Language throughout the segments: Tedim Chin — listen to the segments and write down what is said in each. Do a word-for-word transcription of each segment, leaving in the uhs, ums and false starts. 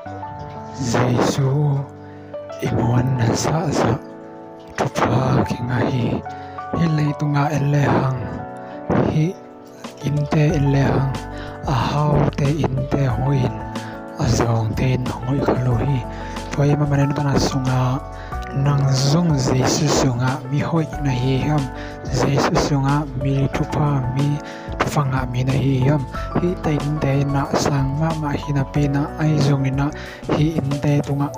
Jesu i muanna zahzah thupha kingah hi. Hih leitungah en lehang, hih innte en lehang, a haute innte hoih in, a zawngte in hong hoih kha lo hi. Tua ahih manin tana sungah nang zong Jesu sungah mi hoih na hi hiam? Jesu sungah mi thupha, mi thupha ngah mi na hi hiam? Hih ta innte in ah sang mahmah hi napi in ah, ahi zongin ah hih innte tungah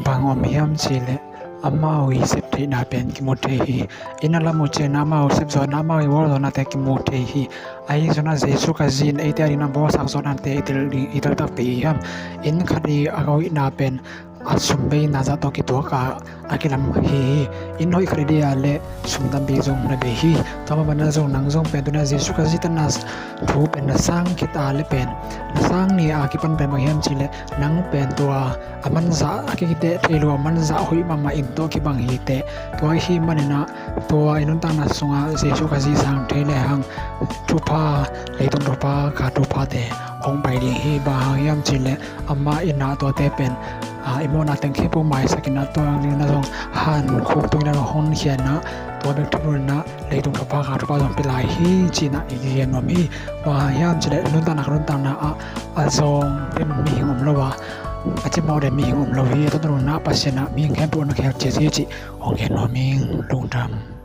bang om hiam cihleh, amau i sep theihna pen kimu thei hi. Inn a lam uh ciangin amau sep zawhna, amau i bawl zawhnate kimu thei hi. Ahi zongin ah Jesu Khazih in eite adingin a bawlsak zawhnate i tel, i tel takpi hi hiam? Inn khat i a hoihna pen a sum beina zah tawh kituak a, a kilam hi hi. Inn hoih khat i dih a leh sum tampi zong na bei hi. Tua mah bangin ah zong nang zong pen tuni a Jesu Khazih tana thu pen na sang khit a leh pen, na sang ni a kipan pen bang hiam cihleh, nang pen tua a manzah, a kikiteh thei lo a manzah hoih mahmah inn tawh kibang hi teh. Tua ahih manin ah tua i nuntakna sungah Jesu Khazih sang thei lehang, thupha, leitung thupha, kha thuphate hong pai ding hi. Bang hang hiam cihleh, amah in ah tuate pen, a, i mawhna teng khempeuh maisak in ah, tua dingin ah zong hankhuk tungin ah hong honkhia in ah, tua bek tham loin ah leitung thupha, kha thupha zong pia lai hi ci-in ah i gen nuam hi. Bang hang hiam cihleh, nuntakna, ka nuntakna ah a zawng pen mihing om lo a, a cimawh den mihing om lo hi. A tua dingin ah Pasian in ah mihing khempeuh na khel ciat hi cih hong gen nuam ing. Lungdam.